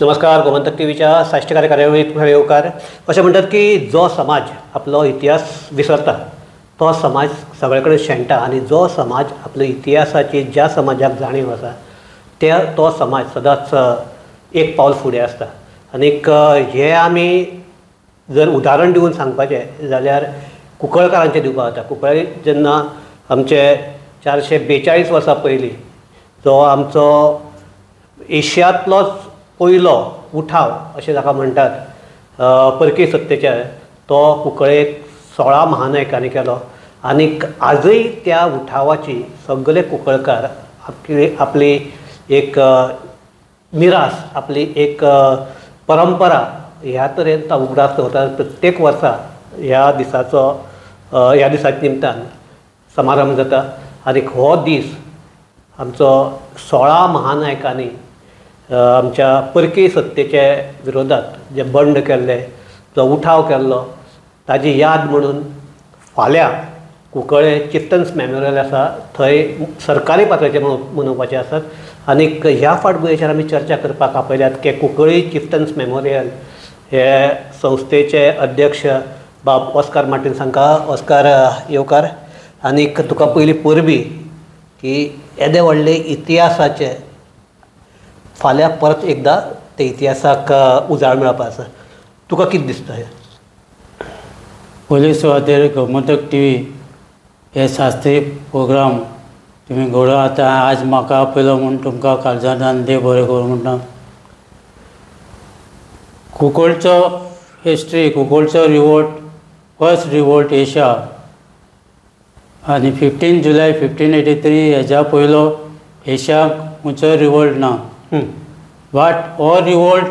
नमस्कार, गोमंतक टीव्हीच्या साहित्यकार कार्यावळीत येवकार. अशें म्हणटात की जो समाज आपलो इतिहास विसरता तो समाज सगळे कडेन शेणटा आनी जो समाज आपल्या इतिहासाची ज्या समाजाक जाणीव आसा त्या तो समाज सदांच एक पावल फुडें आसता. आनीक हें आमी जर उदाहरण दिवन सांगपाचें जाल्यार कुंकळकारांचें दिवपाक जाता. कुंकळे जेन्ना आमचे 442 वर्सां पयलीं जो आमचो एशियांतलोच पयलो उठाव अशें जाका म्हणटात परकी सत्तेचे, तो कुंकळेक 16 महानायकांनी केलो आनीक आजूय त्या उठावाची सगळे कुंकळकार आपली आपली एक मिरास, आपली एक परंपरा ह्या तरेन तो उगडास दवरतात. प्रत्येक वर्सा ह्या दिसाचो ह्या दिसाच्या निमतान समारंभ जाता आनीक हो दीस आमचो 16 महानायकांनी आमच्या परकी सत्तेचे विरोधात जे बंड केल्ले, जो उठाव केल्लो ताजी याद म्हणून फाल्यां कुंकळे चिफ्टन्स मेमोरियल आसा थंय सरकारी पातळेचेर मनोवपाचे आसात. आनीक ह्या फाटभुंयेचेर आमी चर्चा करपाक आपयल्यात की कुंकळी चिफ्टन्स मेमोरियल हे संस्थेचे अध्यक्ष बाब ऑस्कार मार्टिन्स हांकां. ऑस्कार, येवकार. आनीक तुका पयलीं परबी की येदे व्हडले इतिहासाचे फाल्यां परत एकदां ते इतिहासाक उजाळ मेळपा आसा, तुका कितें दिसता? हें पयले सुवातेर गोमंतक टीव्ही हे शास्त्रीय प्रोग्राम तुमी घडोवन आतां आज म्हाका आपयलो म्हूण तुमकां काळजांतल्यान देव बरें करूं म्हणटा. कुंकळचो हिस्ट्री, कुंकळचो रिवोल्ट, फर्स्ट रिवोल्ट एशिया आनी 15 जुलय 1583 हेज्या पयलो एशियाक खंयचो रिवोल्ट ना. बट हो रिवोल्ट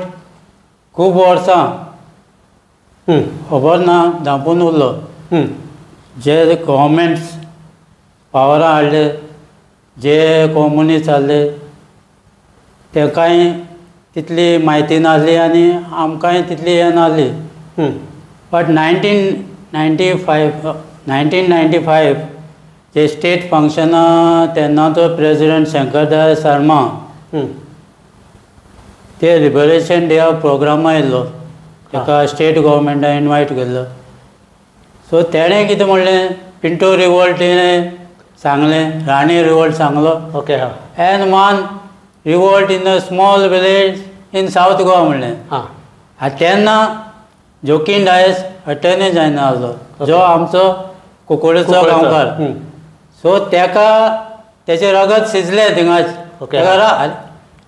खूब वर्सां खबर ना धांपून उरलो. जे गव्हर्मेंट्स पावरां हाडले, जे कॉम्युनिस्ट हाडले तेकाय तितली म्हायती नासली आनी आमकांय तितली हें नासली. बट 1995 जे स्टेट फंक्शनां तेन्नाचो प्रेजिडेंट शंकर दयाळ शर्मा ते लिबरेशन डे प्रोग्रामा येयल्लो, ताका स्टेट गव्हर्मेंटान इनवायट केल्लो. सो तेणें कितें म्हणलें, पिंटो रिवोल्ट तेणें सांगलें, राणी रिवोल्ट सांगलो. Okay. And one revolt in a small village in South Goa म्हणलें. आनी तेन्ना जोकीन डायस अटर्नी जनरल आसलो, जो आमचो कुंकळेचो गांवकार. सो तेका तेचें रगत शिजलें थिंगाच, तेका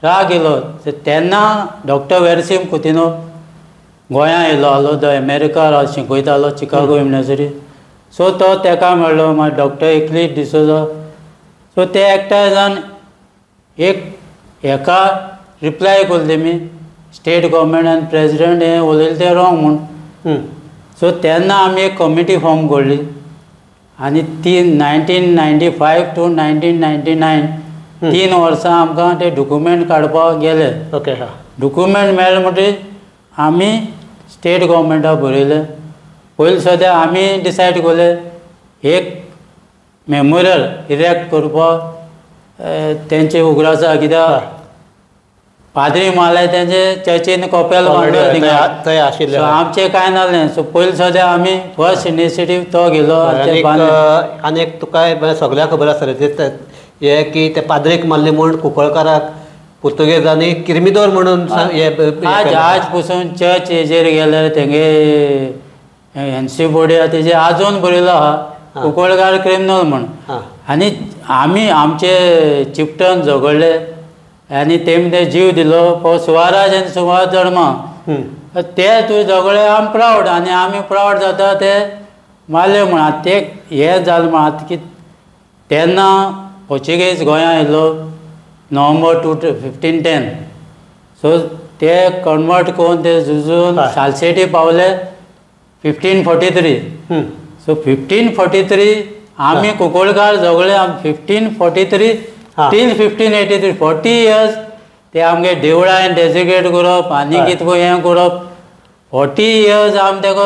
राग येयलो. तेन्ना डॉक्टर वेरसीम कुतिनो गोंया येयलो आहलो, तो अमेरिका शिकयतालो चिकागो युनिवर्सिटी. सो तो तेका मेळ्ळो, मागीर डॉक्टर इक्लीट डिसोजा. सो ते एकठांय जावन एक हेका रिप्लाय केलो तेमी, स्टेट गव्हर्मेंट आनी प्रेजिडेंट हें उलयलें तें रोंग म्हूण. सो तेन्ना आमी एक कमिटी फॉर्म केली आनी ती 1995 टू 1999 3 वर्सां आमकां ते डॉक्युमेंट काडपाक गेले. ओके. डॉक्युमेंट मेळ्ळे म्हणटकीर आमी स्टेट गव्हर्मेंटाक बरयलें. पयलीं सद्या आमी डिसायड केलें एक मेमोरियल इरेक्ट करपाक तेंचे उगडासा, कित्याक पाद्री मारले तेंचे चर्चीन कपेल बांदलें थंय आशिल्लें, आमचें कांय नासलें. सो पयलीं सद्या आमी फर्स्ट इनिशिएटीव तो घेलो. आनी एक तुका सगळ्यांक खबर आसतलें हे की ते पाद्रीक मारले म्हूण कुंकळकाराक पुर्तुगेजांनी किर्मिदोर म्हणून आज आज पसून चर्च हेजेर गेल्यार तेंगे एनसी बोर्डी आहा तेजेर आजून बरयलो आहा कुंकळकार क्रिमिनल म्हूण. आनी आमी आमचे चिपटन झगडले आनी तेमी ते जीव दिलो फॉर स्वराज आनी सुभाष धर्मा. ते तूं झगडले, आमी प्रावड आनी आमी प्रावड जाता ते मारले म्हूण. आतां ते हें जालें म्हूण आतां कितें तेन्ना पोर्चुगीज गोंया येयलो नोव्हेंबर 1510. सो ते कन्वर्ट करून ते झुजून सालसेटी पावले 1543. सो 1543 आमी कुंकळकार झगडले 1543 टील 1583 40 इयर्स ते आमगे देवळां डेजिग्नेट करप आनी कितें हें करप. 40 इयर्स आमी तेका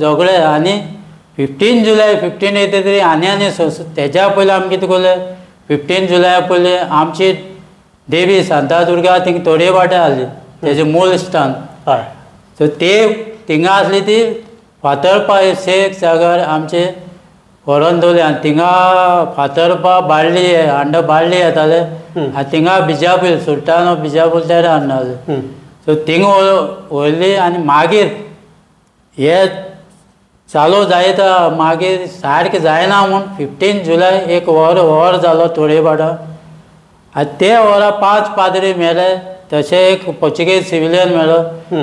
झगडले आनी 15 जुलय 1583 आनी आनी तेज्या पयलीं आमी कितें केलें, 15 जुलया पयलीं आमची देवी शांतादुर्गा थिंग तोडये वाटे आहली. तेजें मूळ स्थान. हय. सो ते थिंगा आसली ती फातर्पा शेख जाग्यार आमचे व्हरोन दवरले आनी थिंगा फातर्पा बाळ्ळी हांडा बाळ्ळी येताले आनी थिंगा बिजापूर सुलतान ऑफ बिजापूर तेरे हाडले. सो थिंगा व्हरली आनी मागीर हे चालू जायत मागीर सारकें जायना म्हूण 15 जुलय एक वर वर जालो तोडेपाटा आनी ते वरा 5 पाद्री मेले, तशें एक पोर्चुगीज सिविलियन मेलो,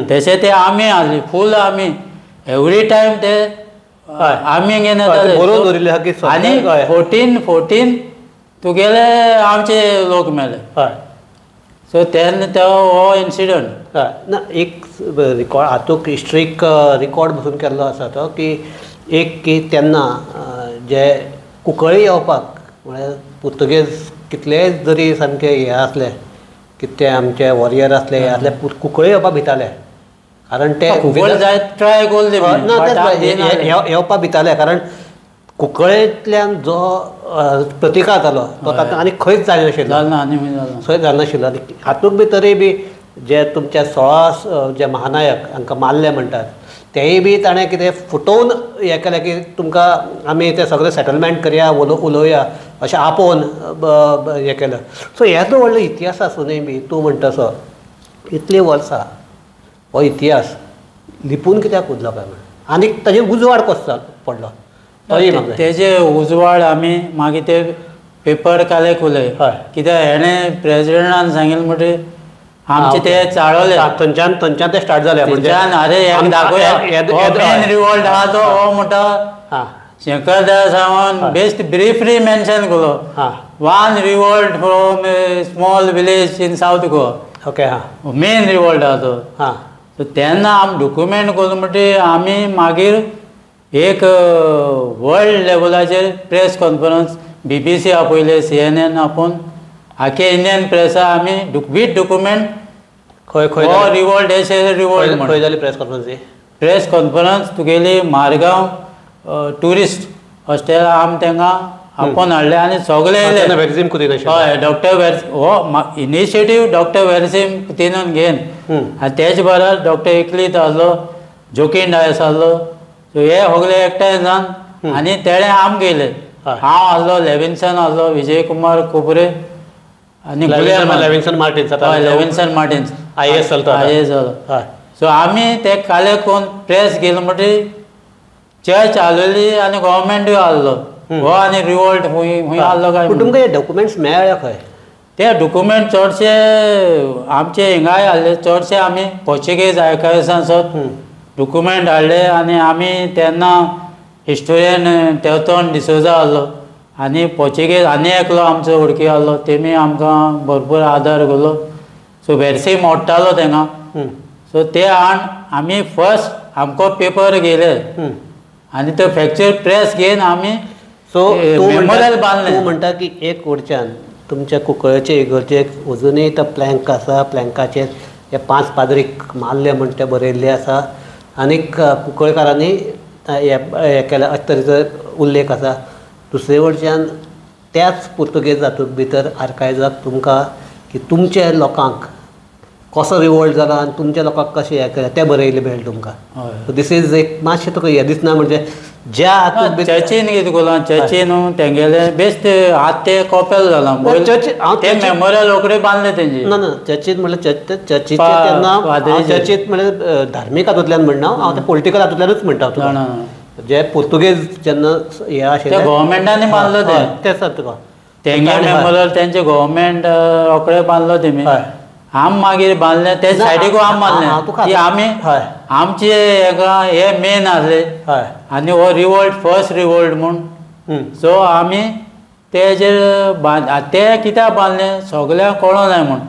तशें ते आमी आसली फूल आमी एवरी टायम ते आमी घेवन येताले. आनी 14 तुगेले आमचे लोक मेले. सो तेन्ना तो हो इन्सिडंट. ना एक रिकॉर्ड हातूंत हिस्ट्रीक रिकॉर्ड बसून केल्लो आसा तो की एक की तेन्ना जे कुंकळी येवपाक म्हळ्यार पुर्तुगेज कितलेय जरी सामके हे आसले कितें आमचे वॉरियर आसले हे आसले कुंकळी येवपाक भिताले कारण ते ट्राय ना येवपाक भिताले कारण कुंकळेंतल्यान जो प्रतिकार जालो तो ताका आनी खंयच जायनाशिल्लो, खंयच जायनाशिल्लो. आनी हातूंत भितरूय बी जे तुमच्या 16 जे महानायक हांकां मारले म्हणटात तेय बी ताणें कितें फुटोवन हें केलें की तुमकां आमी तें सगळें सेटलमेंट करया उलोवया अशें आपोवन हें केलें. सो येदो व्हडलो इतिहास आसुनूय बी तूं म्हणटा तसो इतलीं वर्सां हो इतिहास लिपून कित्याक उरलो काय म्हण आनी ताजेर उजवाड कसो पडलो? तेजे उजवाड आमी मागीर ते पेपर कालेक्ट उलय कित्याक हेणें प्रेजिडेंटान सांगिल्लें म्हणटकीर आमचे ते चाळवले थंयच्यान थंयच्यान ते स्टार्ट जाले. थंयच्यान अरे हेका दाखोवया मेन रिवोल्ट आहा तो हो म्हणटा Shankar Dayal साहेबान best briefly mention केलो one revolt from a small village in South Goa. Okay. हां मेन रिवोल्ट आहा तो. हां सो तेन्ना आमी डॉक्युमेंट करून म्हणटकीर आमी मागीर एक वर्ल्ड लेवलाचेर प्रेस कॉन्फरन्स BBC आपयले, CNN आपोवन आखे इंडियन प्रेसा आमी वीथ डॉक्युमेंट खंय खंय हो रिवोल्ट अशें रिवोल्ट खंय जाली प्रेस कॉन्फरन्स? प्रेस कॉन्फरन्स तुगेली मारगांव ट्युरिस्ट हॉस्टेल आमी तांकां आपोवन हाडले आनी सगळे येयले. वेर्झीम कुतीन? हय डॉक्टर वेर्स हो इनिशिएटीव डॉक्टर वेर्झीम कुतिनून घेवन आनी तेज बराबर डॉक्टर एकलीत आहलो, जोकीन डायस आहलो, सो हे सगळे एकठांय जावन आनी तेणे आम गेले. हांव आहलो, लेविन्सन आहलो, विजय कुमार कोपरे आनी लेविन्सन मार्टिन्स. हय लेविन्सन मार्टिन्स IAS जालो. IAS जालो. सो आमी ते कालेक्ट करून प्रेस गेले म्हणटकीर चर्च आसलेली आनी गव्हर्मेंटूय आहलो हो आनी रिवोल्ट खूंय खूंय आहलो काय. तुमकां हे डॉक्युमेंट्स मेळ्ळे खंय? ते डॉक्युमेंट चडशे आमचे हिंगाय आहले, चडशे आमी पोर्चुगीज आर्कायव्सान सत डॉक्युमेंट हाडले आनी आमी तेन्ना हिस्टोरियन टेवतोन डिसोजा आहलो आनी पोर्चुगीज आनी एकलो आमचो वळखी आहलो, तेमी आमकां भरपूर आदार केलो. सो वेर्सी मोडटालो तेंगा. सो ते हाड आमी फर्स्ट आमकां पेपर घेयले आनी तो फॅक्चर प्रेस घेवन आमी सो मेमोरियल बांदलें. तूं म्हणटा की एक वडच्यान तुमच्या कुंकळ्ळेचे इगर्जेक अजुनूय तो प्लँक आसा, प्लँकाचेर हे 5 पाद्रीक मारले म्हण ते बरयल्ले आसा आनीक कुंकळकारांनी हें केलें अशे तरेचो उल्लेख आसा. दुसरे वटच्यान त्याच पुर्तुगेज हातूंत भितर आर्कायव्जाक तुमकां की तुमच्या लोकांक कसो रिवोल्ट जाला आनी तुमच्या लोकांक कशें हें केलें तें बरयलें मेळ्ळें तुमकां. सो these is एक मातशें तुका हें दिसना म्हणजे ज्या हातूंत चर्चीन कितें केलां, चर्चीन न्हू तेंगेलें बेस्ट आतां तें कॉपेल जालां तें मेमोरियल रोखडें बांदलें तेंचे. ना ना चर्चीन म्हणल्यार चर्चीचें तेन्ना चर्चीत म्हणल्यार धार्मीक हातूंतल्यान म्हणना हांव, तें पॉलिटिकल हातूंतल्यानूच म्हणटा तुका. जे पुर्तुगेज जेन्ना हे आशिल्ले गव्हर्मेंटांनी बांदलो तें तें सर तुका तेंगे मेमोरियल तेंचे गव्हर्मेंट रोखडें बांदलो तेमी. आम मागीर बांदलें ते सायडीकू आम बांदलें की आमी आमचे हेका हे मेन आसले आनी हो रिवोल्ट फर्स्ट रिवोल्ट म्हूण. सो आमी तेजेर बांद ते कित्याक बांदलें सगळ्यांक कळोंक जाय म्हूण.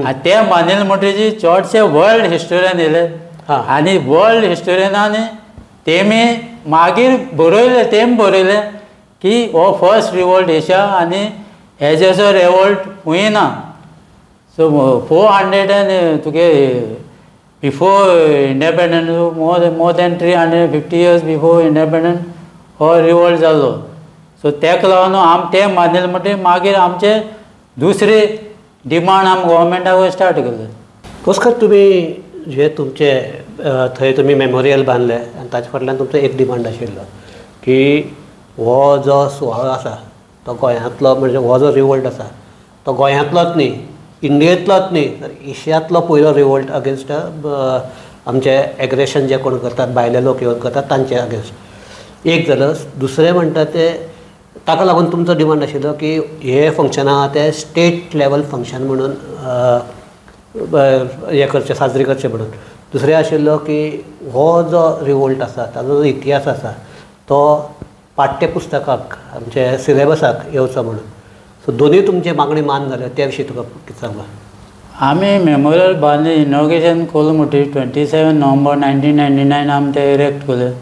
आनी ते बांदिल्ले म्हणटकीर चडशे वर्ल्ड हिस्टोरियन येयले आनी वर्ल्ड हिस्टोरियनांनी तेमी मागीर बरयलें, तेमी बरयलें की हो फर्स्ट रिवोल्ट एशिया आनी हेजेसो रिवोल्ट खूंय ना. सो 400 एंड तुगे before independence more than 350 years before independence हो रिवोल्ट जालो. सो तेका लागून आम तें बांदिल्लें म्हणटकीर मागीर आमचे दुसरी डिमांड आम गव्हर्मेंटाक स्टार्ट केले. कोसकर तुमी जे तुमचे थंय तुमी मेमोरियल बांदले आनी ताचे फाटल्यान तुमचो एक डिमांड आशिल्लो की हो जो सुवाळो आसा तो गोंयांतलो, म्हणजे हो जो रिवोल्ट आसा तो गोंयांतलोच न्ही, इंडियेंतलोच न्ही, तर एशियांतलो पयलो रिवोल्ट अगेन्स्ट आमचे एग्रेशन जे कोण करतात, भायले लोक येवन करतात तांचे अगेन्स्ट एक जालं. दुसरें म्हणटा ते ताका लागून तुमचो डिमांड आशिल्लो की हे फंक्शन आहा ते स्टेट लेवल फंक्शन म्हणून हें करचें, साजरे करचें म्हणून. दुसरें आशिल्लो की हो जो रिवोल्ट आसा ताजो जो इतिहास आसा तो पाठ्यपुस्तकाक आमचे सिलेबसाक येवचो म्हणून. सो दोनूय तुमचे मागणी मान जाल्यो, त्या विशीं तुका कितें सांगता? आमी मेमोरियल बांदले, इनॉग्रेशन केलें म्हणटकीर 27 नोव्हेंबर 1999 आमी ते इरेक्ट केलें.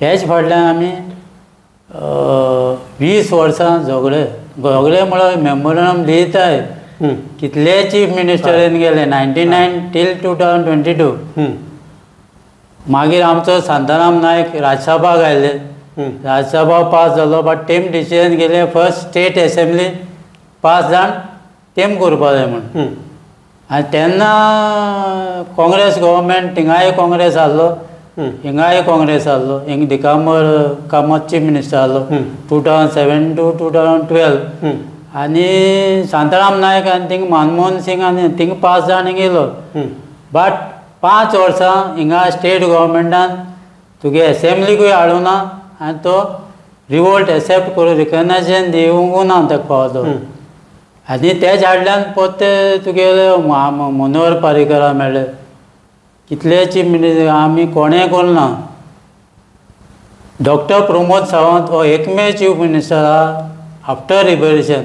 तेच फाटल्यान आमी 20 वर्सां झगडे झगडे म्हळ्यार मेमोरियम लियताय कितले चीफ मिनिस्टर येवन गेले 99 टील 2022. मागीर आमचो शांताराम नायक राज्यसभाक आयले, राज्यसभा पास जालो, बट तेम डिसिजन गेले फर्स्ट स्टेट एसेंब्ली पास जावन तेम करपा जाय म्हूण. आनी तेन्ना काँग्रेस गव्हर्मेंट, थिंगाय काँग्रेस आहलो, हिंगाय काँग्रेस आहलो, हिंग दिगंबर कामत चीफ मिनिस्टर आहलो 2007 to 2012. आनी शांताराम नायक आनी थिंग मनमोहन सिंग आनी थिंग पास जावन हिंग येयलो. बट 5 वर्सां हिंगा स्टेट गव्हर्मेंटान तुगे एसेंब्लीकूय हाडूं ना आनी तो रिवोल्ट एक्सेप्ट करून रिकग्नायझेशन दिवंकूय ना ताका फावो तो. आनी तेच हाडल्यान परते तुगेले मनोहर पर्रीकरा मेळ्ळे, कितले चीफ मिनिस्टर आमी कोणें करूं ना. डॉक्टर प्रमोद सावंत हो एकमेव चीफ मिनिस्टर आहा आफ्टर लिबरेशन.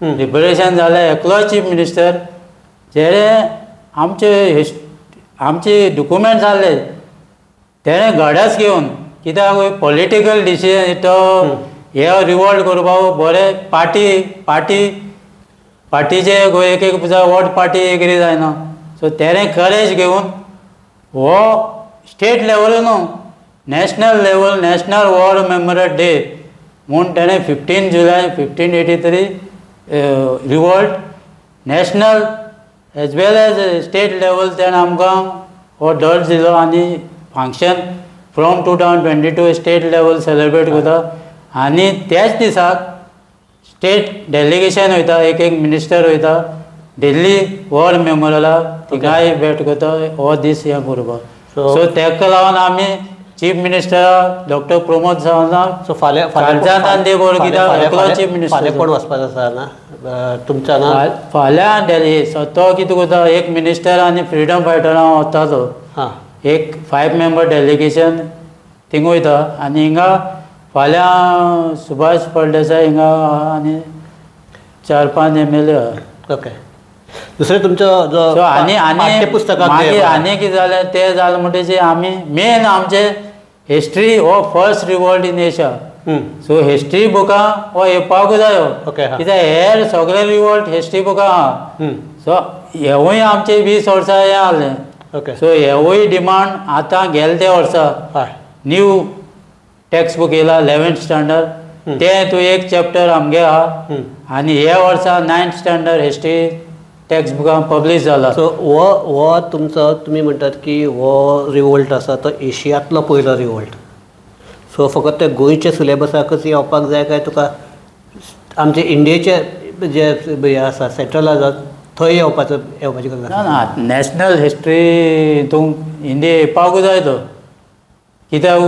लिबरेशन जालें एकलो चीफ मिनिस्टर जेणे आमचे आमचे डॉक्युमेंट्स आहले तेणें गडस घेवन, कित्याक पॉलिटिकल डिसिजन तो हे रिवोल्ट करपाक बरें पार्टी पार्टी पार्टीचे एक एक वोट पार्टी एग्री जायना. सो तेणें करेज घेवन हो स्टेट लेवल न्हू national level national war memorial day म्हूण तेणें 15 जुलय 1583 revolt national as well as state level तेणें आमकां हो दर्ज दिलो आनी function from 2022 state level celebrate करता. आनी त्याच दिसाक स्टेट डेलिगेशन वयता, एक एक मिनिस्टर वयता दिल्ली वॉर मेमोरियला, थिंगाय भेट करता हो दीस हें करपाक. सो तेका लागून आमी चीफ मिनिस्टर डॉक्टर प्रमोद सावंताक सो फाल्यां काळजांत देव कित्याक एकलो चीफ मिनिस्टर. फाल्यां कोण वचपाचो आसा ना तुमच्या ना? फाल्यां दिल्ली सो तो कितें करता, एक मिनिस्टर आनी फ्रिडम फायटरां वता तो, एक 5 मेंबर डेलिगेशन थिंग वयता. आनी हिंगा फाल्यां सुभाष फळदेसाय हिंगा आनी 4-5 MLA. Okay. दुसरें तुमचो जो आनी आनी मागीर आनी कितें जालें तें जालें म्हणटकीर आमी मेन आमचे हिस्ट्री हो first revolt in Asia. So history बुकां हो येवपाकूच जायो, कित्याक हेर सगळे रिवोल्ट हिस्ट्री बुकां आहा. सो हेवूय आमचे 20 वर्सां हें आहलें. सो हेवूय डिमांड आतां गेले ते वर्सा न्यू टेक्स्ट बूक येयला 11th standard, तें तूं एक चॅप्टर आमगे आहा. आनी हे वर्सा 9th standard history text बुकां पब्लीश जाला. सो हो हो तुमचो तुमी म्हणटात की हो रिवोल्ट आसा तो एशियांतलो पयलो रिवोल्ट. सो फकत ते गोंयच्या सिलेबसाकच येवपाक जाय काय तुका आमचे इंडियेचे जे हें आसा सेंट्रल आसा थंय येवपाचो येवपाची गरज ना? ना, नॅशनल हिस्ट्री हितून इंडिये येवपाकूच जाय तो, कित्याक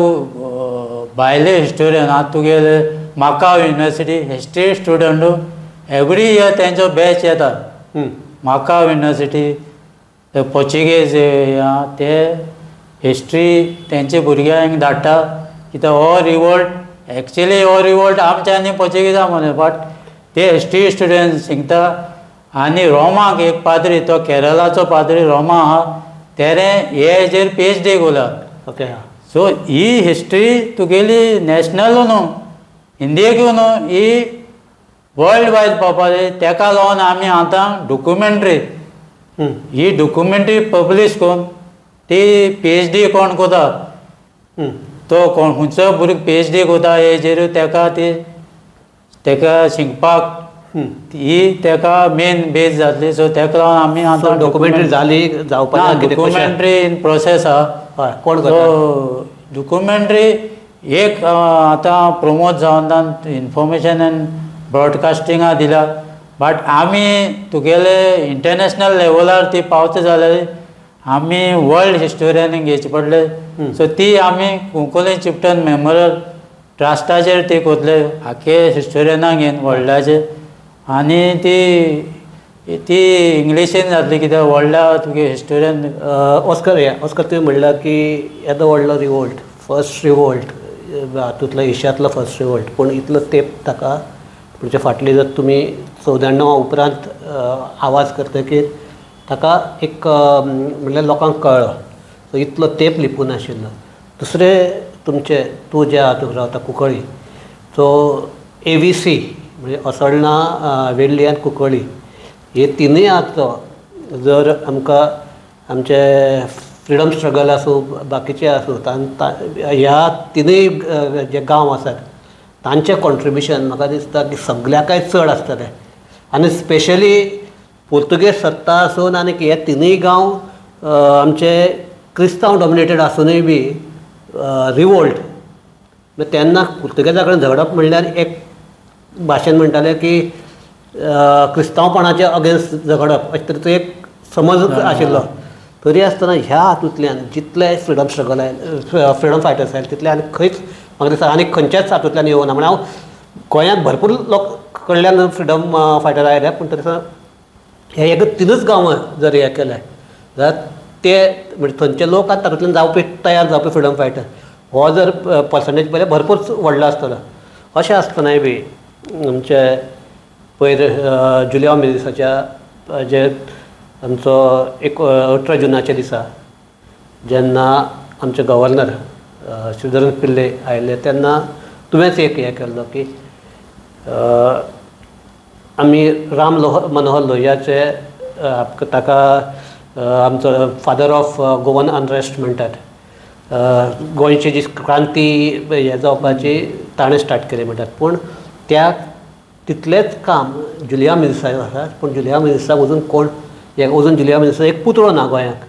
भायले हिस्टोरियन आतां तुगेले Macau university history student every year तेंचो बॅच येता. माकाव युनिवर्सिटी पोर्चुगेज ते हिस्ट्री तेंचे भुरग्यांक धाडटा, कित्याक हो रिवोल्ट एक्चुली हो रिवोल्ट आमच्या आनी पोर्चुगेजां मदीं, बट ते हिस्ट्री स्टुडंट शिकता. आनी रोमाक एक पाद्री, तो केरलाचो पाद्री रोमा आहा, तेणें हे हेजेर PhD केला. ओके. सो ही हिस्ट्री तुगेली नॅशनल न्हू, इंडियेक न्हू, ही वर्ल्ड वायज पावपा जाय. तेका लागून आमी आतां डॉक्युमेंट्री ही डॉक्युमेंट्री पब्लीश करून ती PhD कोण करता तो कोण खंयचो भुरगो PhD करता हेजेर तेका ती तेका शिकपाक ही तेका मेन बेज जातली. सो तेका लागून आमी आतां डॉक्युमेंटरी जाली जावपाक डॉक्युमेंटरी इन प्रोसेस आहा. कोण सो डॉक्युमेंटरी एक आतां प्रमोद जावन इन्फॉर्मेशन एंड ब्रॉडकास्टिंगा दिल्या, बट आमी तुगेले इंटरनॅशनल लेवलार ती पावता जाल्यार आमी वर्ल्ड हिस्टोरियन घेवचे पडले. सो ती आमी कुंकोली चिपटन मेमोरियल ट्रस्टाचेर ती कोतले आखे हिस्टोरियनाक घेवन वर्ल्डाचेर, आनी ती ती इंग्लिशीन जातली कित्याक व्हडल्या तुगे हिस्टोरियन. ऑस्कर ऑस्कर तुवें म्हणलां की येदो व्हडलो रिवोल्ट, फर्स्ट रिवोल्ट, हातूंतलो एशियांतलो फर्स्ट रिवोल्ट, पूण इतलो तेंप ताका म्हणजे फाटली जर तुमी 94 उपरांत आवाज करतकीर ताका एक म्हणल्यार लोकांक कळ्ळो. सो इतलो तेंप लिपून आशिल्लो. दुसरें तुमचें तूं ज्या हातूंत रावता कुंकळी, सो AVC म्हणजे असोळणा, वेर्ली आनी कुंकळी हे तिनूय हाचो जर आमकां आमचे फ्रिडम स्ट्रगल आसूं बाकीचे आसूं ह्या तिनूय जे गांव आसात तांचें कॉन्ट्रिब्युशन म्हाका दिसता की सगळ्याकय चड आसतलें. आनी स्पेशली पुर्तुगेज सत्ता आसून आनी हे तिनूय गांव आमचे क्रिस्तांव डॉमिनेटेड आसुनूय बी रिवोल्ट तेन्ना पुर्तुगेजा कडेन झगडप म्हणल्यार एक भाशेन म्हणटाले की क्रिस्तांवपणाचे अगेन्स्ट झगडप अशें तरेचो एक समज आशिल्लो. तरी आसतना ह्या हातूंतल्यान जितले फ्रिडम स्ट्रगल आयले, फ्रिडम फायटर्स आयले तितले आनी खंयच म्हाका दिसता आनी खंयच्याच हातूंतल्यान येवना. म्हळ्यार हांव गोंयांत भरपूर लोक कडल्यान फ्रिडम फायटर आयले, पूण तरी आसतना हे एक तिनूच गांवां जर हें केलें जाल्यार ते म्हणजे थंयचे लोक आनी तातूंतल्यान जावपी तयार जावपी फ्रिडम फायटर हो जर पर्संटेज पळयल्यार भरपूर व्हडलो आसतलो. अशें आसतनाय बी आमचे पयर जुलियांव मिनेझीसाच्या जे आमचो एक 18 जुनाच्या दिसा जेन्ना आमचे गव्हर्नर श्रीधरन पिल्ले आयले तेन्ना तुवेंच एक हें केल्लो की आमी राम मनोहर लोहियाचे ताका आमचो फादर ऑफ गोवन अनरेस्ट म्हणटात, गोंयची जी क्रांती हें जावपाची ताणें स्टार्ट केली म्हणटात, पूण त्या तितलेंच काम जुलियांव मिनेझीसाक आसा. पूण जुलियांव मिनेझीसाक अजून कोण अजून जुलियांव मिनेझीसाक एक पुतळो ना गोंयांत.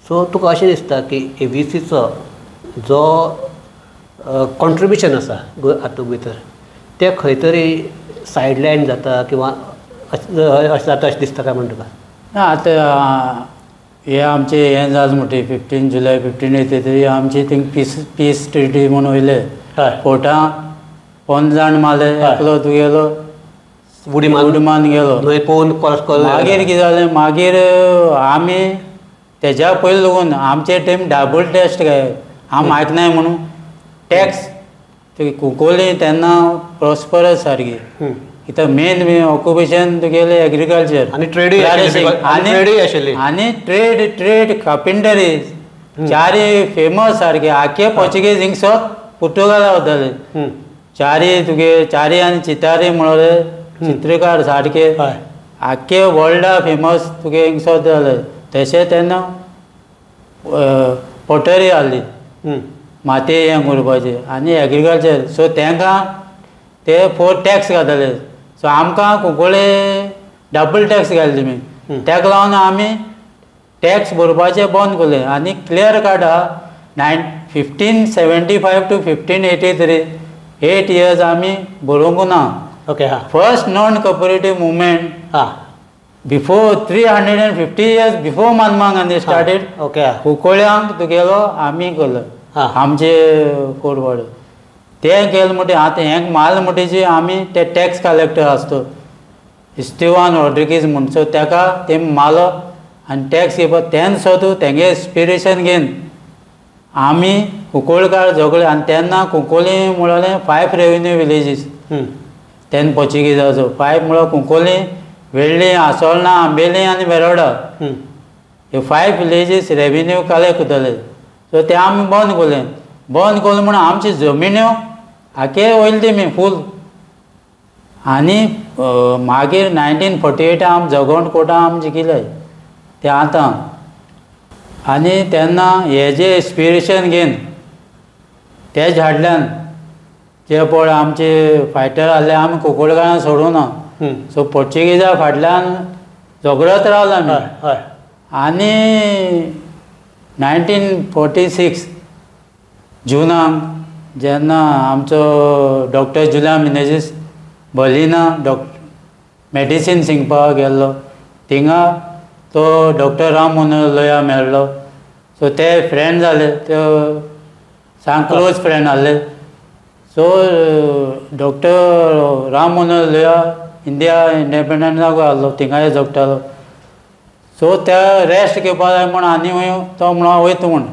सो तुका अशें दिसता की AVCचो जो कॉन्ट्रिब्युशन आसा हातूंत भितर तें खंय तरी सायडलायन जाता किंवा अशें जाता अशें दिसता काय म्हण तुका? ना आतां हे आमचें हें जालें म्हणटी 15 जुलय 1583 आमची थिंग पीस ट्रिटी म्हूण वयले कोर्टां 5 जाण मारले, एकलो तुगेलो उडी मारून गेलो न्हंय पोवन क्रॉस करून. मागीर कितें जालें, मागीर आमी तेज्या पयलीं लागून आमचे टीम डाबल टेस्ट काय आमी आयकनाय म्हणून टॅक्स कुंकोली तेन्ना प्रॉस्परस सारकी कित्याक मेन ऑक्युपेशन तुगेलें एग्रीकल्चर आनी ट्रेडूय आशिल्ली आनी ट्रेड कार्पेंटरी चारी फेमस सारके आखे पोर्चुगीज हिंगसो पुर्तुगाला वताले. चारी तुगे चारी आनी चितारी म्हणले चित्रकार सारके आखे वर्ल्डा फेमस तुगे हिंगसो जाले. तशें तेन्ना पोटरी आहली माती हें करपाचें आनी एग्रीकल्चर. सो तांकां ते 4 टॅक्स घाताले. सो आमकां कुंकळे डबल टॅक्स घाले तुमी, ताका लागून आमी टॅक्स भरपाचें बंद केलें. आनी क्लियर कट आहा 1575 टू 1583 8 इयर्स आमी बरोवंक ना. Okay. First non cooperative movement before 350 years before Mahatma Gandhi started. Okay. कुंकळ्यांक तुगेलो आमी केलो आमचे कोरवाडो तें केलें म्हणटे आतां हें माल म्हणटे आमी ते टॅक्स कलेक्टर आसतो इस्तिवान रॉड्रिगीज म्हूण, सो ताका ते मालो आनी टॅक्स घेवपाक तेन्ना सो तेंगे इन्स्पिरेशन घेवन आमी कुंकळकार झगडले. आनी तेन्ना कुंकोली म्हणलें 5 रेवेन्यू विलेजीस तेन्ना पोर्चुगीजाचो 5 म्हळ्यार कुंकोली, वेर्ली, आसोळणा, आंबेली आनी वेरोडा हे 5 विलेजीस रेवेन्यू कलेक्ट करताले. सो ते आमी बंद केलें. बंद केलें म्हणून आमची जमिन्यो आखे वयले तेमी फूल. आनी मागीर 1948 आमी जगण कोर्टां आमी जिखले ते आतां. आनी तेन्ना हे जे इन्स्पिरेशन घेवन तेज हाडल्यान जे पळय आमचे फायटर आहले आमी कुंकळकारांक सोडूंक ना. सो पोर्चुगीजा फाटल्यान झगडत रावला आमी. आनी 1946 जुनाक जेन्ना आमचो डॉक्टर जुलिया मिनेजीस बलिना मेडिसीन शिकपाक गेल्लो थिंगा तो डॉक्टर राम मनोहर लोहिया मेळ्ळो. सो ते फ्रेंड जाले, ते सामके क्लोज फ्रेंड आहले. So doctor Ram Manohar Lohia India इंडिपेंडंटाकूय आहलो, थिंगाय झगडटालो. सो ते रेस्ट घेवपा जाय म्हूण आनी खूंय तो म्हणून वयता म्हूण.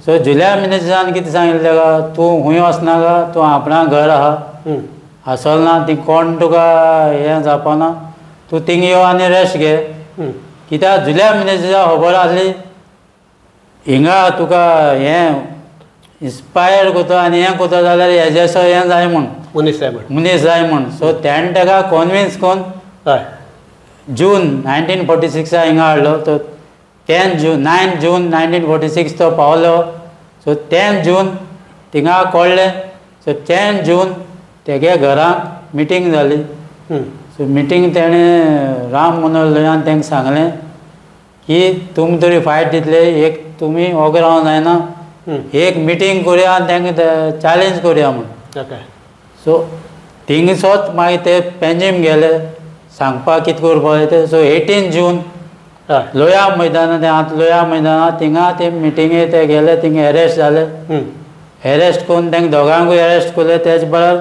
सो जुलिया मिनेजीसान कितें सांगिल्लें ताका, तूं खूंय वचनाका, तूं आपणा घर आहा, आसल ना ती कोण तुका हें जावपाना, तूं थिंग यो आनी रेस्ट घे. कित्याक जुलिया मिनेजीसा खबर आहली हिंगा तुका हें इन्स्पायर करता आनी हें करता जाल्यार हेजेसो हें जाय म्हूण, मनीस जाय म्हूण, मनीस जाय म्हूण. सो तेणें ताका कॉन्विन्स करून जून 1946 हिंगा हाडलो. तो 9 जून 1946 तो पावलो. सो 10 जून थिंगा कळ्ळें. सो 10 जून तेगे घरांत मिटींग जाली. सो मिटींग तेणें राम मनोहर लोहियान तांकां सांगलें की तुमी तरी फायट दितले, एक तुमी ओगे रावंक जायना, एक मिटींग करुया आनी तांकां चॅलेंज करुया म्हूण. सो थिंगसोच मागीर ते पेंजीम गेले सांगपाक कितें करपाक तें. सो 18 जून लोया मैदाना, ते आतां लोया मैदाना थिंगा ते मिटिंगे ते गेले, थिंगा एरेस्ट जाले. एरेस्ट करून तांकां दोगांकूय एरेस्ट केले. तेच बराबर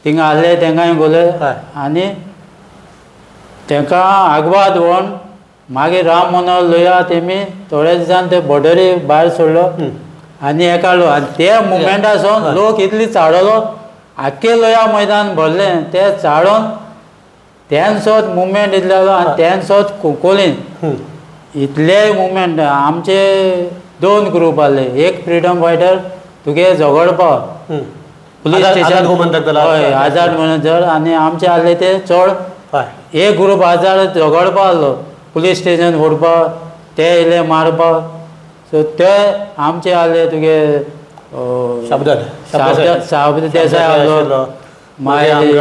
थिंगा आहले तांकांय केले आनी तांकां आगवाद व्हरून मागीर राम मनोहर लोहिया तेमी थोड्या दिसान ते बॉर्डरी भायर सोडलो आनी हें काडलो. आनी ते मुवमेंटा सावन लोक इतली चाळवलो, आख्खे लोया मैदान भरलें. ते चाळोवन तेन्सोच मुवमेंट इतले जालो आनी तेन्सोच कुंकोलीन इतले मुवमेंट. आमचे 2 ग्रूप आहले, एक फ्रिडम फायटर तुगे झगडपाक पुलीस स्टेशन, हय आझाद गोमंतक, आनी आमचे आहले ते चड एक ग्रूप आझाद झगडपा आहलो पुलीस स्टेशन फोडपाक, ते येयले मारपाक. सो ते आमचे आहले तुगे शाब्द देसाय आहलो, मागीर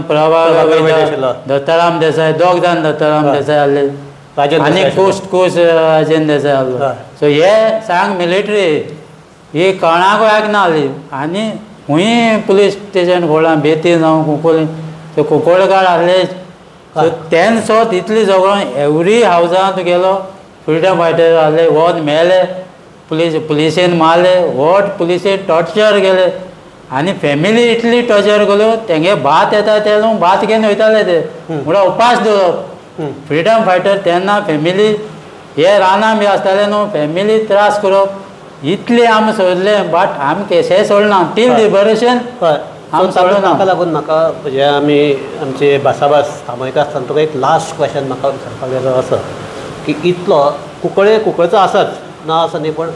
प्रभाकर दत्ताराम देसाय, दोग जाण दत्ताराम देसाय आहले आनी कोश राजेंद्र देसाय आहलो. सो हे सांग मिलिटरी ही कोणाकूय आयकना आहली आनी खूंय पुलीस स्टेशन फोडलां, बेती जावं कुंकोली. सो कुंकोळकार आहले. सो तेन्सोच इतली झगडोन एवरी हावजान तुगेलो फ्रिडम फायटर आहले, वोत मेले, पुलिसेन मारले, व्हड पुलिसेन टॉर्चर केले आनी फॅमिली इतली टॉर्चर केल्यो, तेंगे भात येता ते न्हू भात घेवन वयताले ते, म्हणल्यार उपास दवरप. फ्रिडम फायटर तेन्ना फॅमिली हे रानां बी आसताले न्हू, फॅमिली त्रास करप इतले आमी सोडले, बट आमी केशें सोडना टील लिबरेशन आमी सोडना. ताका लागून म्हाका जे आमी आमचे भासाभास थांबयता आसतना तुका एक लास्ट क्वेश्चन म्हाका विचारपाक जाय असो की इतलो कुंकळे कुंकळचो आसाच ना असो न्ही, पण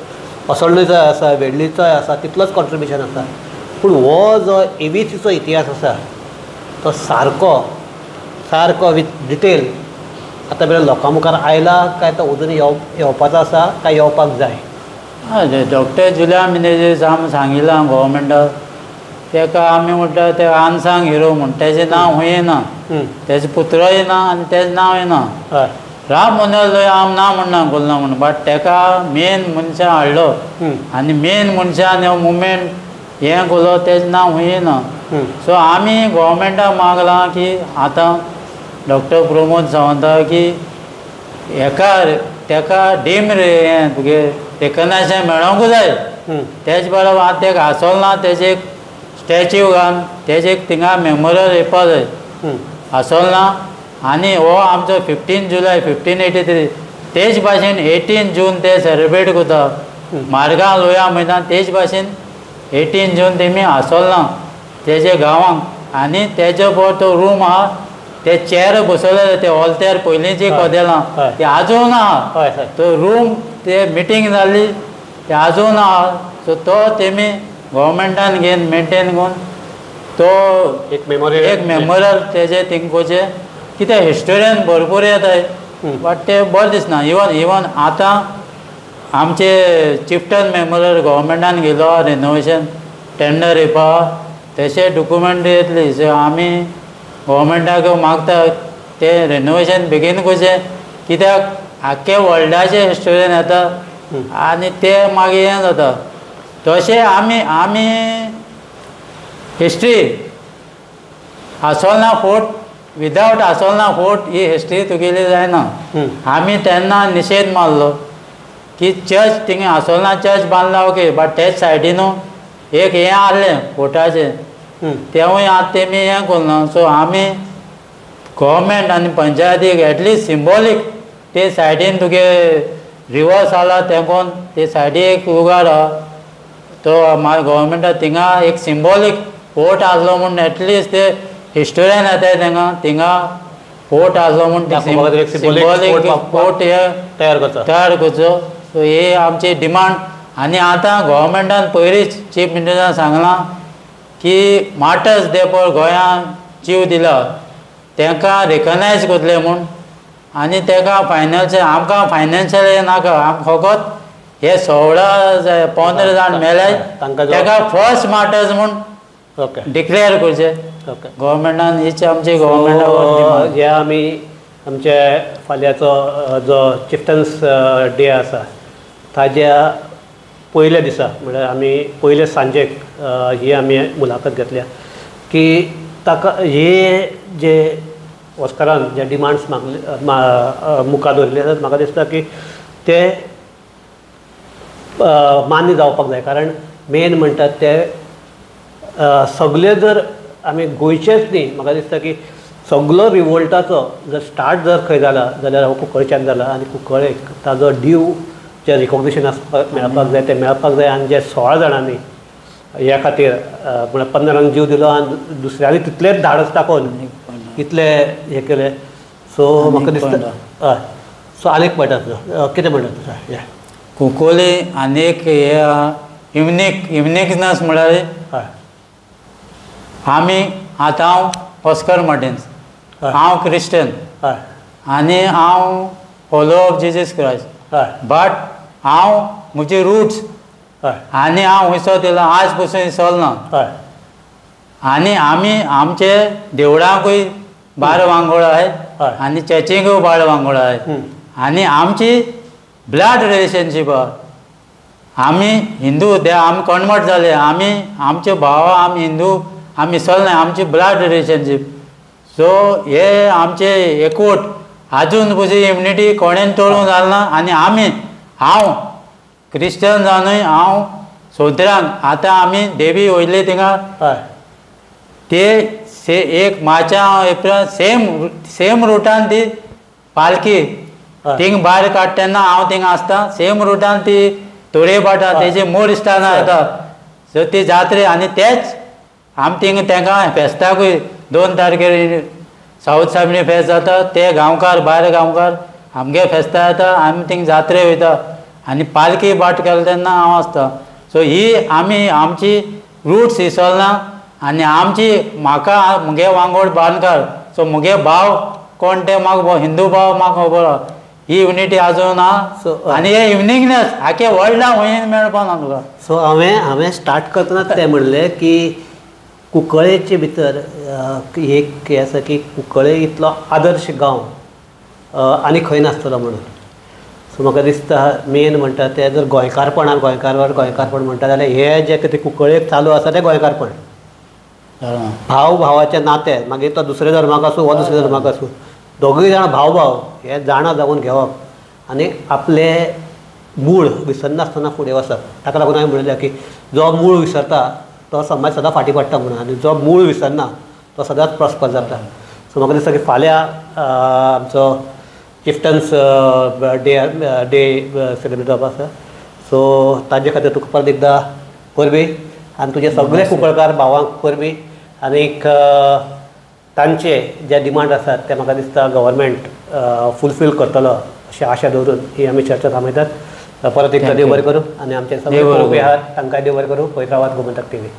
असोळणेचोय आसा, वेडलीचोय आसा, तितलोच कॉन्ट्रिब्युशन आसा, पूण हो जो एबीसीचो इतिहास आसा तो सारको सारको विथ डिटेल आतां मेरेन लोकां मुखार आयला काय तो अजून येवपाचो आसा काय येवपाक जाय? हय, डॉक्टर जुलिया मिनेजीस आमी सांगिलां गोवोरमेंटाक, ताका आमी म्हणटा ते अनसंग हिरो म्हूण, तेजें नांव खूंय ना, तेजो पुत्रोय ना आनी तेजें नांवय ना. राम मनोहर लोहिया आमी ना म्हणना कोल्ला म्हूण, बट ताका मेन मनशां हाडलो आनी मेन मनशान हो मुवमेंट हें केलो, तेजें नांव खूंय ना. सो आमी गोवोरमेंटाक मागलां की आतां डॉक्टर प्रमोद सावंता की हेका ताका डीम रे हें तुगे रेकग्नायजेशन मेळोंकूच जाय. तेज बरोबर आतां ताका आसोल ना, तेजे एक स्टॅच्यू घालून तेजे एक थिंगा मेमोरियल येवपा जाय आसोल ना. आनी हो आमचो 15 जुलय 1583 तेच भाशेन 18 जून ते सेलिब्रेट करता मार्गां लोया मैदान, तेच भाशेन 18 जून तेमी आसोल ना तेजे गांवांक. आनी तेजे बरो तो रूम आहा, ते चेर बसयलेले ते ऑल्तेर पयलींची कदेलां ते आजून आहा, तो रूम ते मिटींग जाल्ली ते आजून आहा. सो तो तेमी गोवोरमेंटान घेवन मेनटेन करून तो एक मेमोरियल, एक मेमोरियल तेजे थिंगोचे कितें हिस्टोरियन भरपूर येताय बट ते बरें दिसना. इवन आतां आमचे चिफ्टन मेमोरियल गोवोरमेंटान गेलो रिनोवेशन टेंडर येवपा, तशें डॉक्युमेंट येतली. सो आमी गव्हर्मेंटाक मागता तें रेनोवेशन बेगीन करचें कित्याक आख्खे वर्ल्डाचे हिस्टोरियन येता आनी ते मागीर हें जाता. तशें आमी आमी history Assolna fort without Assolna fort ही हिस्ट्री तुगेली जायना. आमी तेन्ना निशेध मारलो की चर्च थिंगा आसोलना चर्च बांदला ओके बट तेच सायडीनू एक हें आहलें फोर्टाचें तेवूय आतां तेमी हें करूं ना. सो आमी गव्हर्मेंट आनी पंचायतीक एटलिस्ट सिंबॉलीक ते सायडीन तुगे रिवर्स आला तेंकोन ते सायडीक एक उगार आहा तो मागीर गव्हर्मेंटा थिंगा एक सिंबॉलीक फोर्ट आसलो म्हूण एटलिस्ट ते हिस्टोरियन येताय तेंगा थिंगा फोर्ट आसलो म्हूण सिंबॉलीक फोर्ट हे तयार करचो. सो हे आमची डिमांड. आनी आतां गव्हर्मेंटान पयलींच चीफ मिनिस्टरान सांगलां की मार्टर्स डे पळय गोंयांत जीव दिला तांकां रेकगनायज करतले म्हूण आनी ताका फायनान्शियल आमकां फायनान्शियल हें नाका आमकां फकत हे 16 15 जाण मेले ताका फर्स्ट मार्टर्स म्हूण डिक्लेअर करचें गव्हर्मेंटान. हीच आमची गव्हर्मेंटा. हे आमी आमचे फाल्यांचो जो चिफ्टन्स डे आसा ताज्या पयल्या दिसा म्हळ्यार आमी पयले सांजेक ही आमी मुलाखत घेतल्या की ताका हे जे ऑस्करान जे डिमांड्स मागले मुखार दवरिल्ले आसात म्हाका दिसता की ते मान्य जावपाक जाय. कारण मेन म्हणटात ते सगळे जर आमी गोंयचेच न्ही म्हाका दिसता की सगलो रिवोल्टाचो जर स्टार्ट जर खंय जाला जाल्यार हो कुंकळच्यान जाला आनी कुंकळ्ळेक ताजो ड्यू जे रिकॉग्निशन आसपाक मेळपाक जाय तें मेळपाक जाय. आनी जे 16 जाणांनी ह्या खातीर म्हळ्यार 15 जाणांक जीव दिलो आनी दुसऱ्यांनी तितलेच धाडस दाखोवन इतले हें केलें. सो म्हाका दिसता हय सो आनीक पॉयंट आसलो कितें म्हणटा तुजें. कुंकळ्ळी आनी एक हे युनिक युनिकनस म्हळ्यार हय आमी आतां हांव ऑस्कर मार्टिन्स हांव क्रिश्चन हय आनी हांव फॉलोवर ऑफ जिजस क्रायस्ट हय बट हांव म्हजे रुट्स हय आनी हांव वयसो दिला आज पसून विसरना. हय आनी आमी आमचे देवळांकूय बार वांगोळ आहाय आनी चर्चींकूय बार वांगोळ आहाय आनी आमची ब्लड रिलेशनशीप आहा. आमी हिंदू ते आमी कन्वर्ट जाले आमी आमचे भाव आमी हिंदू आमी विसरना आमची ब्लड रिलेशनशीप. सो हे आमचे एकवट आजून पसून इम्युनिटी कोणेन तोडूंक जालना ना. आनी आमी हांव क्रिश्चन जावनूय हांव सोदरांक आतां आमी देवी वयले थिंगा ते से एक मार्चा एप्रिल सेम सेम रुटान ती पालखी थिंग भायर काडटा तेन्ना हांव थिंगा आसता सेम रुटान ती तोरे बाटा तेजे मोर इश्टाना येता. सो ती जात्रे आनी तेच आमी थिंगा तेंकां फेस्ताकूय 2 तारखेर सावथ सामने फेस्त जाता ते गांवकार भायर गांवकार आमगे फेस्ता येता आमी थिंग जात्रे वयता आनी पालखी बाट केला तेन्ना हांव आसता. सो ही आमी आमची रुट्स विसरना आनी आमची म्हाका मुगे वांगोड बांदकार सो मुगे भाव कोण ते म्हाका हिंदू भाव म्हाका खबर आहा. ही युनिटी आजून आहा आनी हे युनिकनेस आख्खे वर्ल्डाक खंय मेळपाक ना तुका. सो हांवें स्टार्ट करतना तें म्हणलें की कुंकळ्ळेचे भितर एक हें आसा की कुंकळ्ळे इतलो आदर्श गांव आनी खंय नासतलो म्हणून. सो म्हाका दिसता मेन म्हणटा तें जर गोंयकारपणान गोंयकारवर गोंयकारपण म्हणटा जाल्यार हें जें कितें कुंकळ्ळेक चालू आसा तें गोंयकारपण. भाव भावाचें नातें मागीर तो दुसऱ्या धर्माक आसूं वा दुसऱ्या धर्माक आसूं दोगूय जाणां भाव भाव हे जाणा जावन घेवप आनी आपलें मूळ विसरनासतना फुडें वचप. ताका लागून हांवें म्हणलें की जो मूळ विसरता तो समाज सदां फाटीं पडटा म्हणून आनी जो मूळ विसरना तो सदांच प्रॉस्पर जाता. सो म्हाका दिसता की फाल्यां आमचो चिफ्टन्स डे डे सेलिब्रेट जावपा आसा. सो ताजे खातीर तुका परत एकदां परबीं आनी तुजे सगळे कुंकळकार भावांक परबीं आनीक तांचे जे डिमांड आसात ते म्हाका दिसता गव्हर्मेंट फुलफील करतलो अशी आशा दवरून ही आमी चर्चा थांबयतात. परत एकदां देव बरें करूं आनी आमचे सगळे पळोवपी आहात तांकांय देव बरें करूं. पळयत रावात गोमंतक टीव्ही.